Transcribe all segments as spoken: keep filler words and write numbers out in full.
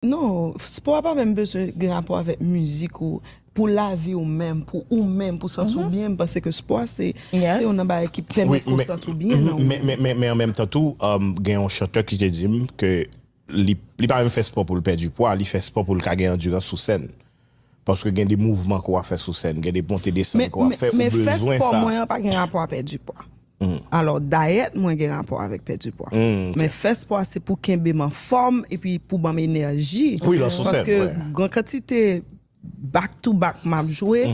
Non, spò a pa menm bezwen gen rapò avèk mizik ou, pou lavi ou menm, pou ou menm, pou santi w byen, m panse ke spò a se se youn nan bagay ki pèmèt ou santi w byen nan ou menm. Men an menm tan tou, um, gen yon chantè ki te di m ke li, li pa menm fè spò pou l pèdi pwa, li fè spò pou l ka gen andirans sou sèn. Paske gen de mouvman ke w a fè sou sèn, gen de monte desann ke w a fè, ou bezwen sa. Men fè spò mwen an pa gen rapò a pèdi pwa. Alò, dayèt mwen gen rapò avèk pèdi pwa. Men fè spò a se pou kenbe m anfòm epi pou ban m enèji. Paske gen kantite back to back m ap jwe,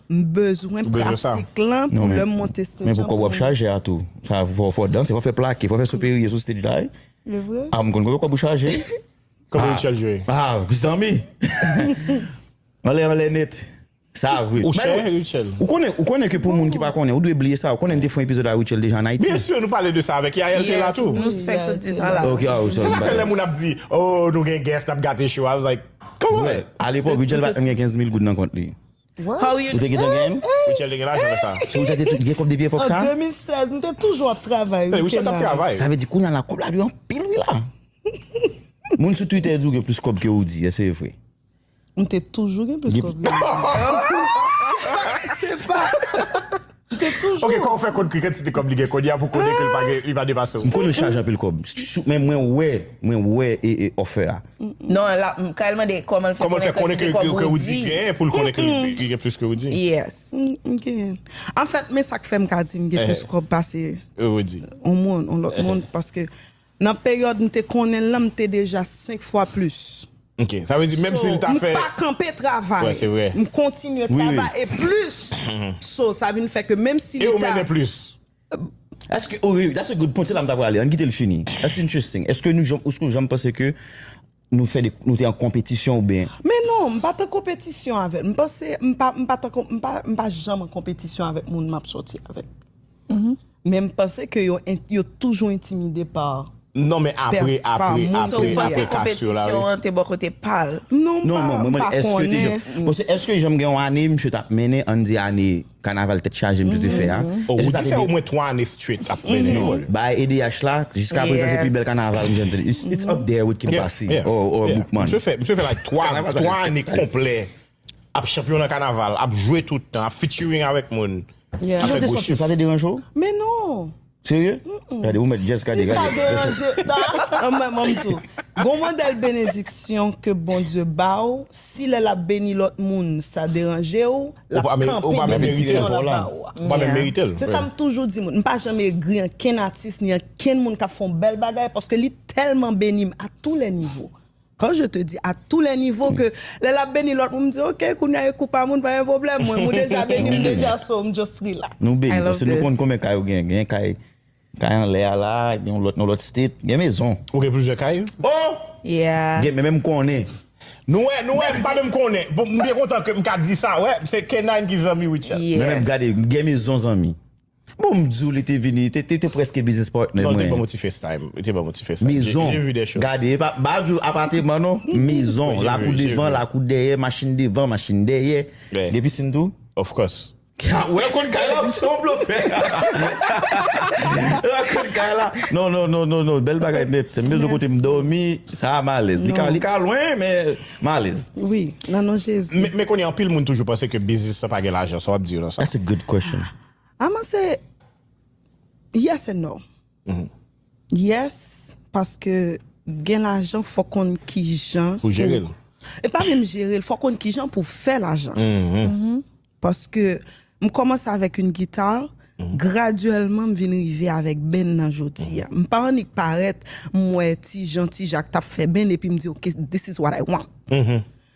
m bezwen pratik lan pou lè m monte stage an. Men pou kòb w ap chaje a tou. Sa fò fò danse, fò fè plake, fò fè sou perye sou stage la wi. A m konn konbyen kòb ou chaje. Kòman Rutshelle jwe? Ah, zanmi. Anlè anlè nèt. Sa vre. Ou chè, Rutshelle. Ou konnen, ou konnen ke pou moun ki pa konnen, ou dwe bliye sa. Ou konnen n te fè yon epizòd a Rutshelle deja an Ayiti. Byen si, nou pale de sa avèk Yael te la tou. Nou fèk sot di sa la. Ok, ah, ou sa. Se sa fè lè moun ap di, oh, nou gen guest, n ap gate show. I was like, come on. Alepòk, Rutshelle pa t menm gen kenz mil goud nan kont li. Ou te gentan gen? Rutshelle te gen lajan lè sa. Se Rutshelle te gen kòb depi epòk sa? An de mil sèz, m te toujou ap travay. Rutshelle t ap travay. Sa vle di kounye a la kòb la dwe anpil wi la. Moun sou Twitter di w gen plis kòb ke ou di, èske se vre? M te toujou gen plis kòb ke ou di. Se pa, se pa. M te toujou. Ok, kòman w fè konn ki kantite kòb li gen kounye a pou konnen ke li pa gen, li pa depase w? M konnen l chaje anpil kòb. Men mwen wè, mwen wè e, e offer a. Non, la, m ka mande kòman l fè konnen kantite kòb Roody genyen pou l konnen ke li gen plis ke Roody. Yes. M genyen. Anfèt, men sa k fè m ka di m gen plis kòb pase yon moun, yon lòt moun, paske nan peryòd m te konnen l lan, m te deja senk fwa plis. Ok, sa vle di menm si l ta fè. M pa kanpe travay. M kontinye travay e plis. So, sa vin fè ke menm si li ta. E ou mennen plis. Èske, oh, that's a good point, se la m ta prale, ann kite l fini. That's interesting. Èske nou janm, èske w janm panse ke nou fè de, nou te an konpetisyon oubyen? Men non, m pa t an konpetisyon avè l. M panse, m pa, m pa t an, m pa, m pa janm an konpetisyon avèk moun m ap sòti avèk. Men m panse ke yo, yo toujou entimide pa. Non, men apre, apre, apre, apre ka sou la wi. So, ou panse konpetisyon an te bò kote pa l? Non, m pa, m pa konnen. Bon, se èske janm gen yon ane, misye t ap mennen, ann di ane, kanaval tèt chaje m te fè a. Oh, ou te fè omwen twa ane straight ap mennen. Bay E D H la, jiska prezan se pi bèl kanaval m janm tande. It's, it's up there with Kim Passy or, or Boukman. Misye fè, misye fè like twa, twa ane konplè ap chanpyon nan kanaval, ap jwe tout tan, ap featuring avèk moun. Jan w te santi w, sa te deranje w? Men non. Serye? Gade, ou mèt just gade, gade. Si sa deranje, ta, mwen, mwen, m di w. Gon modèl benediksyon ke Bondye ba w, si lè l ap beni lòt moun, sa deranje w, l ap kanpe benediksyon l ap ba w a. Ou pa menm merite l. Se sa m toujou di moun. M pa janm egri ankenn atis ni ankenn moun k ap fè yon bèl bagay paske li tèlman beni m a tou lè nivo. Quand je te dis à tous les niveaux ke lè l ap beni lòt moun, m di, ok, kounye a e kou pa moun, pa gen pwoblèm. Mwen, ou deja beni m deja, so m just relax. Nou beni, paske nou konn konbyen kay ou gen. Gen kay, kay anlè a la, gen yon lòt, yon lòt state, gen mezon. Ou gen plizyè kay? Oh! Yeah. Gen, men, men m konnen. Nou wè, nou wè, m pa menm konnen. Bon, m byen kontan ke m ka di sa, wè, se K nine ki zanmi Richard. Yes. Men, men, gade, gen mezon zanmi. Bon, m di w, li te vini, te, te, te prèske business partner mwen. Non, li te ban m yon ti FaceTime. Li te ban m yon ti FaceTime. Mezon, gade, e pa, m pa di w apateman non. Mezon, lakou devan, lakou dèyè, machin devan, machin dèyè. Gen pisin tou? Of course. Wè, konn kay la, m se yon blofè. Wè, konn kay la. Non, non, non, non, non. Bèl bagay nèt. M bezwen kote m dòmi, sa a m alèz. Li ka, li ka lwen, men m alèz. Wi, nan non Jezi. Men, men kounye a, anpil moun toujou panse ke biznis sa pa gen lajan. Sa w ap di yo nan sa? That's a good question. Aman se yes and no. Yes, paske gen lajan fò konn kijan pou jere l. E pa menm jere l, fò konn kijan pou fè lajan. Paske m kòmanse avèk yon gita, gradyèlman m vin rive avèk band nan jodi a. M pa annik parèt, m wè Ti Jan, Ti Jak t ap fè band epi m di ok, this is what I want.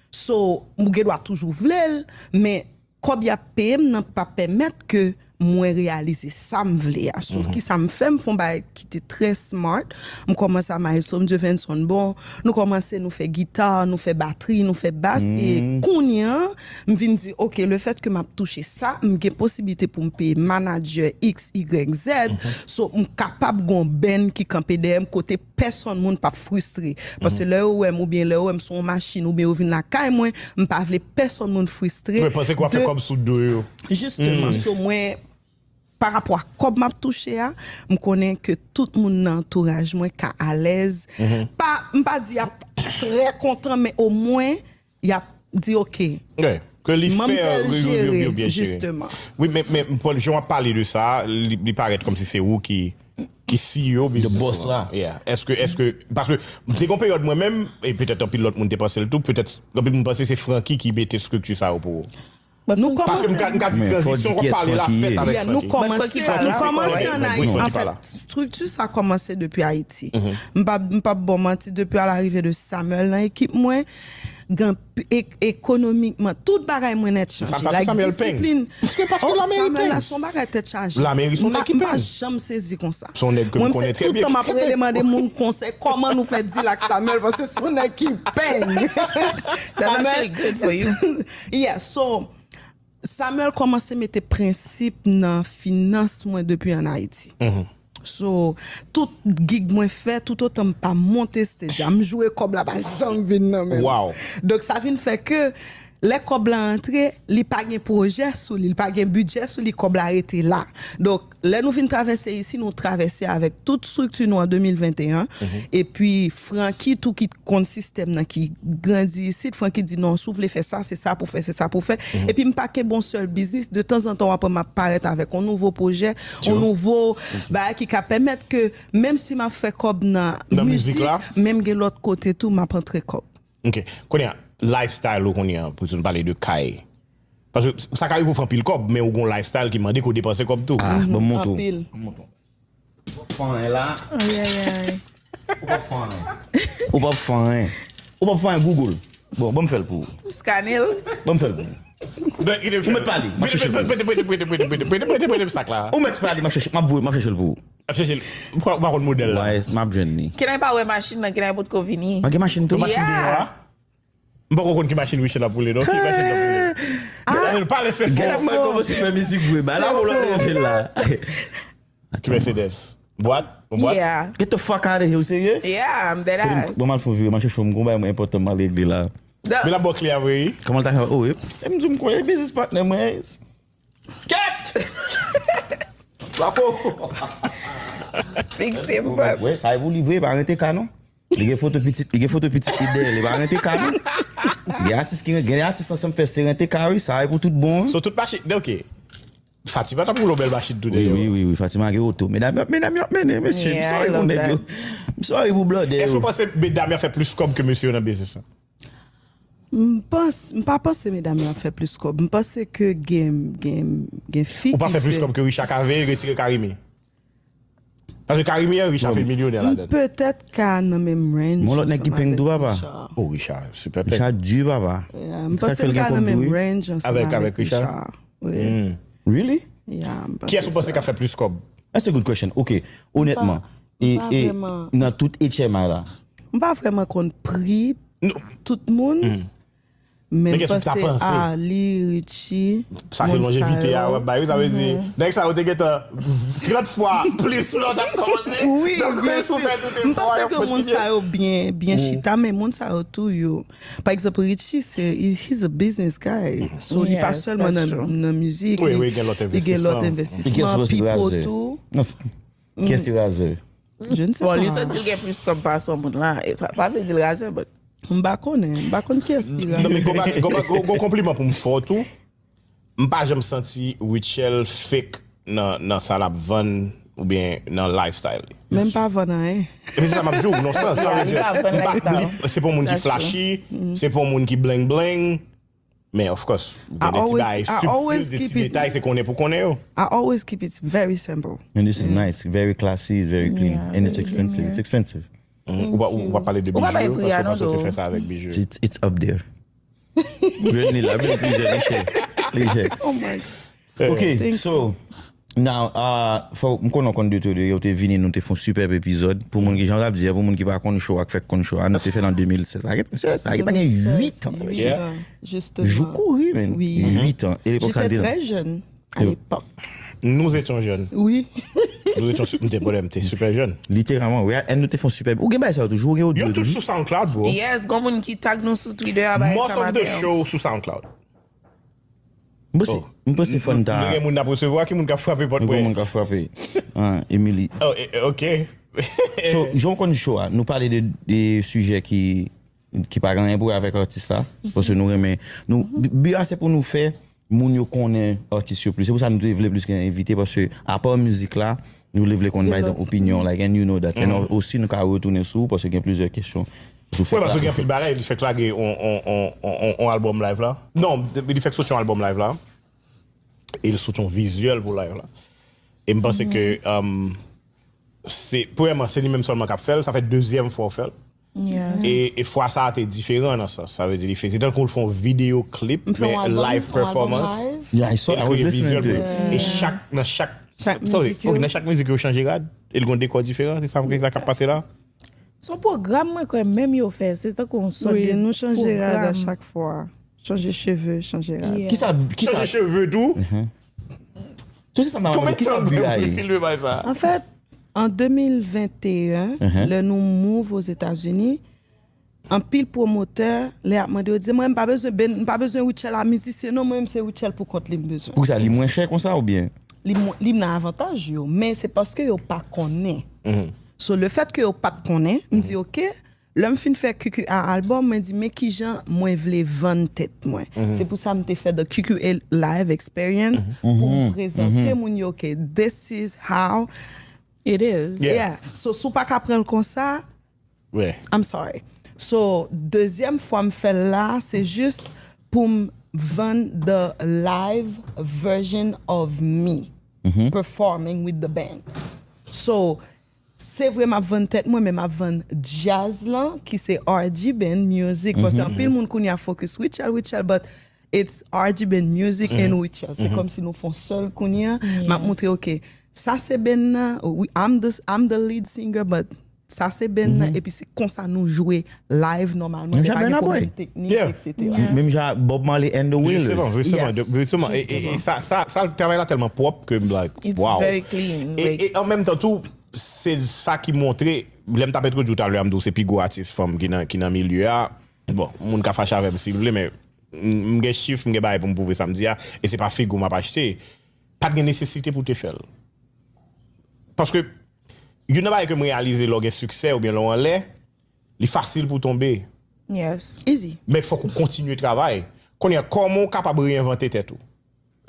So, m gen dwa toujou vle l, men kòb y ap peye m nan pa pèmèt ke mwen reyalize sa m vle a. So, kisa m fè? M fè yon bagay ki te trè smart. M kòmanse a Maestro, m di Venson, bon, nou kòmanse, nou fè gita, nou fè batri, nou fè bas, e kounye a, m vin di, ok, lefètke m ap touche sa, m gen posiblite pou m peye manadjè X, Y, Z, so m kapab gon band ki kanpe dèyè m kote pèsonn moun p ap fristre. Paske lè yo wè m oubyen lè yo wè m sou yon machin oubyen yo vin lakay mwen, m pa vle pèsonn moun fristre. Mwen panse ke w ap fè kòb sou do yo. Jisteman, so mwen, parapò a kòb m ap touche a, m konnen ke tout moun nan antouraj mwen ka alèz. Pa, m pa di y ap trè kontan, men omwen, y ap di, "Ok." Ke li fè yo byen jere. Jisteman. Wi, men, men jan w ap pale de sa, li, li parèt kòmsi se ou ki ki C E O biznis la. Yeah. Èske, èske, paske m te gen yon peryòd mwen menm, e petèt anpil lòt moun te panse l tou, petèt anpil moun panse se Francky ki mete estrikti sa yo pou ou. Nou kòmanse. Paske m ka, m ka di tranzisyon, w ap pale la fèt avèk Francky. Nou kòmanse, nou kòmanse an Ayiti. Anfèt, estrikti sa kòmanse depi Ayiti. M pa, m pa bon manti, depi a la rive de Samuel nan ekip mwen, gen ekonomikman, tout bagay mwen nèt chanje. Like, disiplin. Paske, paske oh, Samuel la, se yon bagay tèt chaje. Lameri se yon nèg ki pay. M pa janm sezi konsa. Se yon nèg ke m konnen trè byen. Mwen, se tout tan m ap rele mande moun konsèy, kòman nou fè deal ak Samuel, paske se yon nèg ki pay. That's actually good for you. Yeah, so, Samuel kòmanse mete prensip nan finans mwen depi an Ayiti. So, tout gig mwen fè, tout otan m pa monte stage la, m joure kòb la pa janm vin nan men m. Donk, sa vin fè ke lè kòb la antre, li pa gen pwojè sou li, li pa gen bidjè sou li, kòb la rete la. Donk, lè nou vin travèse isi, nou travèse avèk tout estrikti nou an de mil venteyen. Epi, Francky tou ki konn sistèm nan ki grandi isit, Francky di, "Non, si w vle fè sa, se sa pou fè, se sa pou fè." Epi m pa kenbe yon sèl biznis, de tanzantan w ap wè m ap parèt avèk yon nouvo pwojè, yon nouvo bagay ki ka pèmèt ke menm si m ap fè kòb nan mizik, menm gen lòt kote tou m ap antre kòb. Ok. Kounye a, lifestyle ou kounye a, pou nou pale de kay. Paske sa ka rive w fè anpil kòb, men ou gen yon lifestyle ki mande ke w depanse kòb tou. Ah, bon, mouton. Anpil. Ou p ap fè anyen la. Ou p ap fè anyen. Ou p ap fè anyen. Ou p ap fè anyen, Google. Bon, ban m fè l pou ou. Scanel. Ban m fè l pou ou. Ou mèt pale, m ap chèche l pou ou. Ou mèt pale, m ap chèche, m ap voye, m ap chèche l pou ou. Ap chèche l. Ou pa konn modèl la. Why, m ap jwenn li. Kenay pa wè machin nan, Kenay potko vini. Mwen gen machin tou. Machin gen nwa. M poko konn ki machin Richel ap woule non. Ki machin l ap woule? Pale sensè. Gad mwen kòmanse fè mizik vre. Ba la ou lòt level la. Ki Mercedes? Bwat? Yon bwat? Yeah. Get the fuck out of here, ou serye? Yeah, I'm dead ass. Bon, m al fè yon vire, m al chèche yon bagay mwen enpòtan m al regle la. Men l ap ba w kle a vre wi. Kòman l ta fè? Oh, wi. E m di w m konnen business partner mwen. Kèt! Chapo! Fikse m. Wè, sa e pou li vre, pa rete ka non. Li gen foto pitit, li gen foto pitit li dèyè, li pa rete ka non. Gen atis ki gen atis ansanm fè se rete ka wi, sa e pou tout bon. So tout machin, ok. Fatima t ap woule yon bèl machin tou dèyè. Wi, wi, wi, Fatima gen oto. Medam, medam yo ap mennen, mesye, m sorry pou nèg yo. M sorry pou blòdè yo. Èske w panse medam yo ap fè plis kòb ke mesye yo nan biznis lan? M panse, m pa panse medam yo ap fè plis kòb. M panse ke gen, gen, gen fi ki fè. Ou pa fè plis kòb ke Richard Cavé retire Carimi? Paske Carimi an Richard fè milyonè ladan. M petèt ka nan menm range. Yon lòt nèg ki peng tou papa. Oh Richard, super peng. Richard di papa. M panse m ka nan menm range ansanm avèk Richard. Really? Kiyès ou panse k ap fè plis kòb? That's a good question. Ok, onètman. E, e nan tout H M I la. M pa vrèman konn pri tout moun. Men m panse Ali, Richie. Sa se lonjevite a w ap bay wi, sa vle di nèg sa yo te gentan trant fwa plis lè w t ap kòmanse. Wi, byen si. M panse ke moun sa yo byen, byen chita, men moun sa yo tou yo. Pa egzanp, Richie se, he's a business guy. So li pa sèlman nan mizik, li gen lòt envestisman, Pipo tou. Kiyès ki razè? Je ne sais pas. Bon, li sot di l gen plis kòb pase yon moun la. Sa pa vle di l razè, but. M pa konnen, m pa konn kiyès ki razè. Non, men gon, gon, gon, gon konpliman pou m fè w tou. M pa janm santi Rutshelle fake nan, nan sa l ap vann oubyen nan lifestyle li. Men m pa vann anyen. Epi se sa m ap di w, nan sans, sa vle di, m pa, li, se pa yon moun ki flashy, se pa yon moun ki bling bling. Men of course, gen de ti bagay subtil, de ti detay, se konnen pou konnen yo. I always keep it very simple. And this is nice, very classy, very clean, and it's expensive. It's expensive. Ou pa, ou pa pale de bijou, paske ou pa soti fè sa avèk bijou. It's, it's up there. Jwenn li la, vin pi jè, li chè. Li chè. Oh my God. Ok, so, now, uh, fò, m konnen w konn de tou de, yo te vini, nou te fè yon superb epizòd. Pou moun ki, jan w t ap di a, pou moun ki pa konn show ak fèk konn show a, nou te fè l an de mil sèz. Sa gen, sa gen, sa gen uit an. Jou kouri, men. Uit an. E lepòk sa te. J'étais très jeune à l'époque. Nous étions jeunes. Oui. Nous étions su-, m te, m te super jeune. Literalman, wi. And nou te fè yon super. Ou gen bagay sa yo toujou, ou gen audio yo toujou? Yo tout sou SoundCloud, bro. Yes, gon moun ki tag nou sou Twitter a, bagay sa. Most of the show sou SoundCloud. M panse, oh, m panse fò n ta. Nou gen moun n ap resevwa, ki moun k ap frape pòt? Nou gen moun k ap frape. Ah, Emily. Oh, eh, eh, ok. So, jan w konn show a, nou pale de, de sijè ki, ki pa gen anyen pou wè avèk atis la. Paske nou renmen. Nou, bi a se pou nou fè moun yo konnen atis yo plis. Se pou sa nou te vle plis gen envite, paske apa mizik la, nou te vle konn, pa egzanp, opinyon, like, and you know that. And osi, nou ka retounen sou, paske gen plizyè kesyon. Wi, paske gen anpil bagay, li fèk lage on, on, on, on, on, on albòm live la. Non, li fèk soti on albòm live la. E l soti on vizyèl pou live la. E m panse ke, um, se, premyèman, se li menm sèlman k ap fè l, sa fè dezyèm fwa w fè l. E, e fwa sa a te diferan nan sans. Sa vle di li fè, se tankou l fè yon videyo klip, men live performance. Yeah, I saw, I was listening to it. E chak, nan chak, sorry, ok, nan chak mizik yo chanje rad, e l gon dekò diferan, se sa m kwè sa k ap pase la. Se yon pwogram mwen kwè menm yo fè, se tankou yon sòt de pwogram. Wi, nou chanje rad a chak fwa. Chanje cheve, chanje rad. Yeah. Kisa, kisa? Chanje cheve tou? Mhm. Tout se sa nan. Konbyen tan w filme bagay sa? Anfèt, an de mil venteyen, lè nou move Ozetazini, anpil pwomotè, lè y ap mande yo, di, "Mwen, m pa bezwen Ben, m pa bezwen Rutshelle a mizisyen, non, mwen menm se Rutshelle pou kont li m bezwen." Poukisa? Li mwen chè konsa oubyen? Li mwen, li nan avantaj yo, men se paske yo pa konnen. So, le fèt ke yo pa t konnen, m di, "Ok," lè m fin fè Q Q A albòm, mwen di, "Men kijan mwen vle vann tèt mwen." Se pou sa m te fè The Q Q A Live Experience pou m prezante moun yo ke this is how it is. Yeah. So, si w pa ka pran l konsa, I'm sorry. So, dezyèm fwa m fè l la, se jis pou m vann the live version of me performing with the band. So, se vre m ap vann tèt mwen, men m ap vann djaz lan, ki se R G Band Music. Paske anpil moun kounye a focus Rutshelle, Rutshelle, but it's R G Band Music and Rutshelle. Se kòmsi nou fè yon sèl kounye a. M ap montre, ok, sa se band nan, I'm the, I'm the lead singer, but sa se band nan, epi se konsa nou jwe live nòmalman. Menm jan Burna Boy. Teknik, et cetera. Menm jan Bob Marley and the Wailers. Jisteman, jisteman, jisteman. E, e, e sa, sa, sa, travay la tèlman pwòp ke m like, wow. It's very clean. E, e an menm tan tou, se sa ki montre, lè m t ap entwodui w talè a, m di w se pi gwo atis fanm ki nan, ki nan milye a. Bon, moun ka fache avè m si l vle, men m, m gen chif, m gen bagay pou m pwouve sa m di a, e se pa figi w m ap achte. Pa t gen nesesite pou w te fè l. Paske, youn nan bagay ke m reyalize lè w gen siksè oubyen lè w anlè, li fasil pou w tonbe. Yes. Easy. Men fòk ou kontinye travay. Kounye a, kòman w kapab reyenvante tèt ou?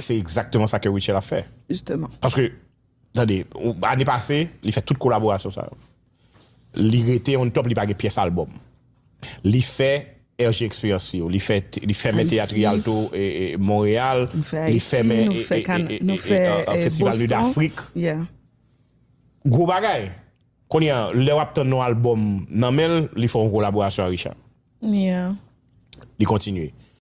Se egzakteman sa ke Rutshelle ap fè. Jisteman. Paske, tande, ou, ane pase, li fè tout kolaborasyon sa yo. Li rete on top, li pa gen pyès albòm. Li fè R G Experience yo, li fè, li fèmen teyat Rialto, e, e, Montréal, li fèmen, e, e, e, e, e, e, Festival Nid Afrik. Gwo bagay. Kounye a, lè w ap tann yon albòm nan men l, li fè yon kolaborasyon ak Richard. Li kontinye.